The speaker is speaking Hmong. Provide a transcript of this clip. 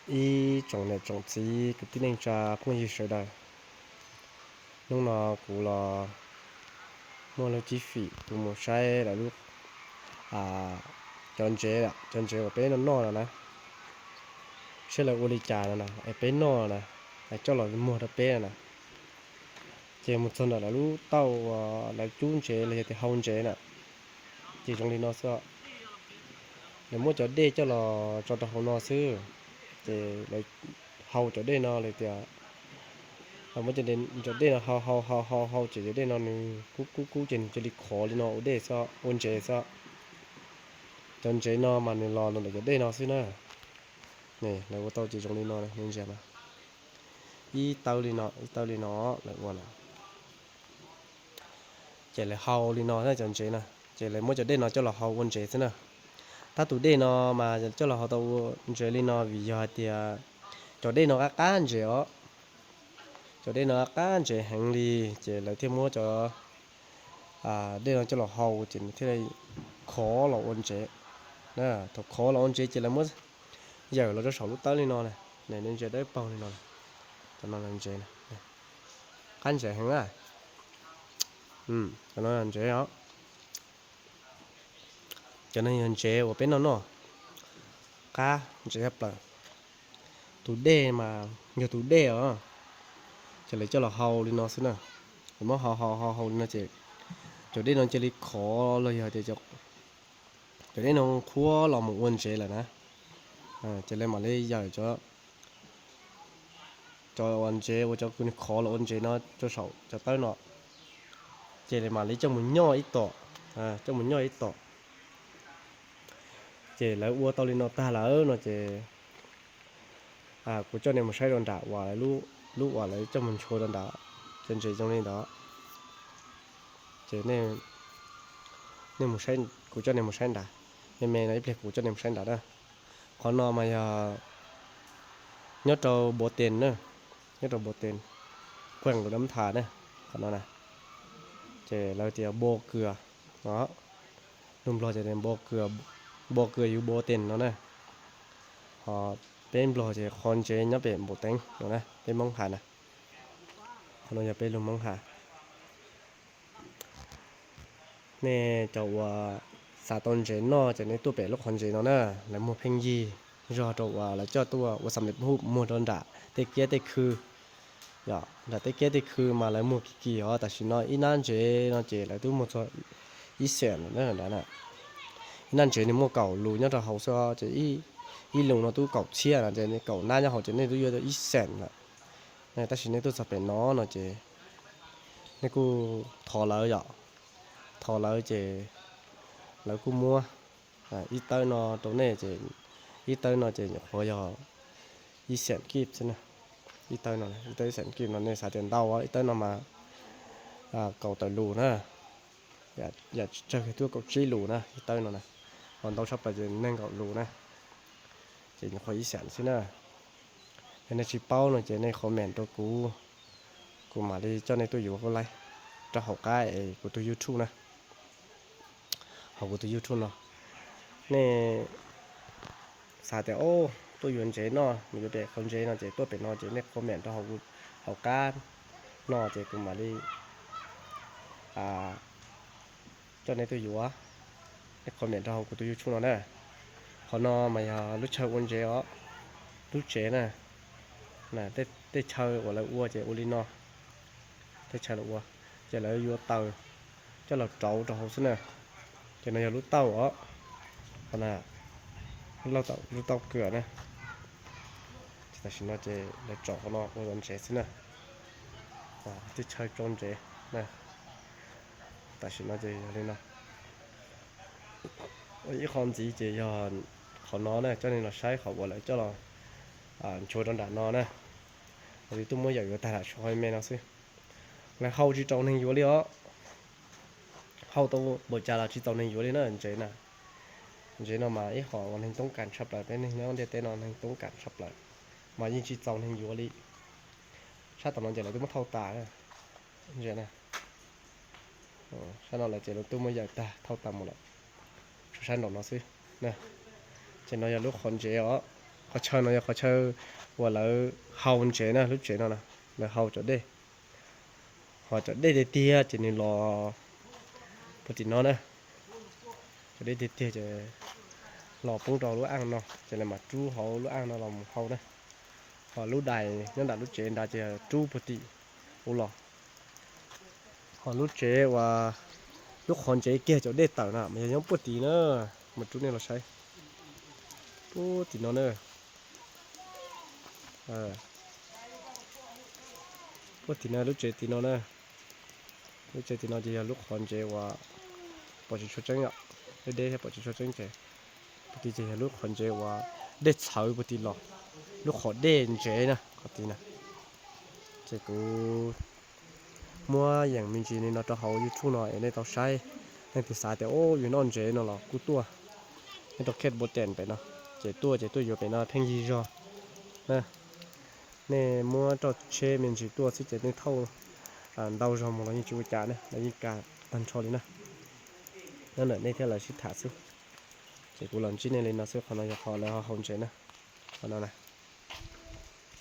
Ib tsoom niam tsoom txiv kwv tij neej tsa phooj ywg sawv daws, hnub no kuv los muaj lub cib fim kuv mus saib lawv lub, cov ntsev, cov ntsev uas peb noj noj no na, saib lawv ua li cas no na es peb noj na, coj los muag rau peb no na. Ces mus txog ntawm lawv lub tauj uas lawv cub ntsev los yog tias hau ntsev na, ces zoo li no xwb. Lawv muab cov dej coj los tso rau hauv no xwb, ces lawv hau cov dej no los tias, muab cov dej no hau hau hau hau hau ces cov dej no nws kub kub kub ces nws cia li khov li no ua dej xwb, ua ntsev xwb. Cov ntsev no mas nws los ntawm cov dej no xwb na. Lawv ua tau ces zoo li no, ntsia mas ib tawb li no, ib tawb li no lawv ua na. Ces lawv hau li no cov ntsev na, ces lawv muab cov dej no coj los hau ua ntsev xwb na. Tab tus dej no mas coj los hau tau ua ntsev li no vim yog hais tias cov dej no qab qab ntsev os. Cov dej no qab ntsev heev li, ces lawv thiaj muab cov dej no coj los hau ces nws thiaj li khov los ua ntsev. Thaum khov los ua ntsev ces lawv muab yawm los rau saum lub tawb li no na, nej ntsia dawb paug li no, cov no ntsev, qab ntsev heev na. Cov no ntsev os. Cov no yog ntsev uas peb noj noj, qab ntsev tshaj plaws. Tus dej mas yog tus dej os, ces lawv coj los hau li no xwb na. Lawv muab hau hau hau hau li no ces cov dej no cia li khov los yog tias cov dej no qhuav los mus ua ntsev lawm na. Ces lawv mam li yawm cov, cov uas ntsev uas cov khov los ua ntsev no rau saum cov tawb no, ces lawv mam li coj mus nyoj ib tom, coj mus nyoj ib tom. Ces lawv ua tau li no tag lawm no ces kuv coj nej mus saib rau nram uas lub uas lawv coj mus ntshua rau nram, cov ntsev zoo li ntawd. Ces nej, kuv coj nej mus saib nrad, me me no ib pliag kuv coj nej mus saib nrad na. Qhov no mas yog nyob rau Npua Tes na, nyob rau Npua Tes, Quảng Đồng Tháp na, qhov no na. Ces lawv tias Npua Kws, lub Nplog ces Npua Kws, Npua Kws yug Npua Tes no na. Ho peb Nplog ces qhov ntsev nyob pem Npua Teeb no na, peb Hmoob hais na. Qhov no yog peb lus Hmoob hais. Nej cov uas xav tau ntsev noj ces nej tuaj pem lub qhov ntsev no na. Lawv muag pheej yig zog rau uas lawv coj tuaj ua xam li muag rau nram tej kiab tej khw. Yog nram tej kiab tej khw mas lawv muag kim kim os, tam sim no ib nab ntsev no ces lawv twb muag txog ib xees lawm na. Ib nab ntsev nws muaj kaum lus nyob rau hauv xwb ces ib lus no twb kaum txhiab no ces kaum nab nyob hauv ces nej twb yuav tau ib xees lawm. Tab sis nej tuaj txog pem no no ces nej kuj thov lawv yom, thov lawv ces lawv kuj muab ib tawb no rau nej ces ib tawb no ces nyuam qhuav yog ib xees kib xwb na. Ib tawb no, ib tawb ib xees kib no nej xav tias ntau, ib tawb no mas kaum tawm lus na, yam tsawg tuaj kaum tsib lus na ib tawb no na. Ho ntau tshaj plaws ces nees nkaum lus na, ces nyuam qhuav ib xees xwb na. Yog nej tsis paub no ces nej comment rau kuv, kuv mam li coj nej tuaj yuav kuj laib rau hauv qab es kuv tus YouTube na, hauv kuv tus YouTube no. Nej xav tias tuaj yuav ntsev noj, mus yuav pem qhov ntsev no ces tuaj pem no ces nej comment rau hauv qab no ces kuv mam li coj nej tuaj yuav. Nej comment rau hauv kuv tus YouTube no na. Qhov no mas yog lub chaw ua ntsev os, lub tsev na. Tej chaw uas lawv ua ces ua li no, tej chaw lawv ua ces lawv yuav taws coj los rauv rau hauv xwb na. Ces no yog lub tauj os, lub tauj kws na. Ces tam sim no ces lawv tso qhov no ua ntsev xwb na. Tej chaw rau ntsev na. Tam sim no ces yog li no. Ib qho ntxiv ces yog qhov no na, coj nej los saib qhov uas lawv coj los ntshua rau nram no na. Lawv twb muab yawm yuav tag lam tshuav qhov me no xwb. Lawv hau tsis txaus neeg yuav li os. Hau tau npaum cas los tsis txaus neeg yuav li na ntsev na. Ntsev no mas ib qho uas neeg toob kas tshaj plaws, peb neeg nyob ntiaj teb no neeg toob kas tshaj plaws, mas yeej tsis txaus neeg yuav li. Sab tom no ces lawv twb muab thauj tas. Ntsia na, sab no lawv ces lawv twb muab yawm tag thauj tas mus lawm. Tshuav sab nraum no xwb. Ces no yog lub qhov ntsev os. Qhov chaw no yog qhov chaw uas lawv hau ntsev na, lub tsev no na, lawv hau cov dej. Ho cov dej tiag tiag ces nws los puag tim no na. Cov dej tiag tiag ces los poob rau lub aj no ces lawv mam rub hauv lub aj no los mus hau na. Ho lub dais nyob nram lub tsev nrad ces rub puag tim ub los. Ho lub tsev uas lub qhov ntsev kiag cov dej tawm na mas yog nyob puag tim na, mus rub nej los saib. Puag tim no na. Puag tim no lub tsev tim no na. Lub tsev tim no ces yog lub qhov ntsev uas pom tsis tshua tseeb yom, deb deb thiab pom tsis tshua tseeb ces puag tim ces yog lub qhov ntsev uas dej txhawv puag tim los, lub qhov dej ntsev na qhov tid na. Ces kuv muab yeem me ntsis li no rau hauv YouTube no es nej tau saib. Leej twg xav tias o yus noj ntsev no los kuj tuaj nyob rau Kate Botany pem no, ces tuaj ces tuaj yuav pem no pheej yig zog na. Nej muab roj tsheb me ntsis tuaj xwb ces nej thauj ntau zog mus los yeej tsis ua cas na, los yeej kam tag nrho li na. Nyob ntawm nej thiab lawv sib tham xwb. Ces kuv los ntsib nej li no xwb, qhov no yog qhov lawv hau ntsev na. Qhov no na,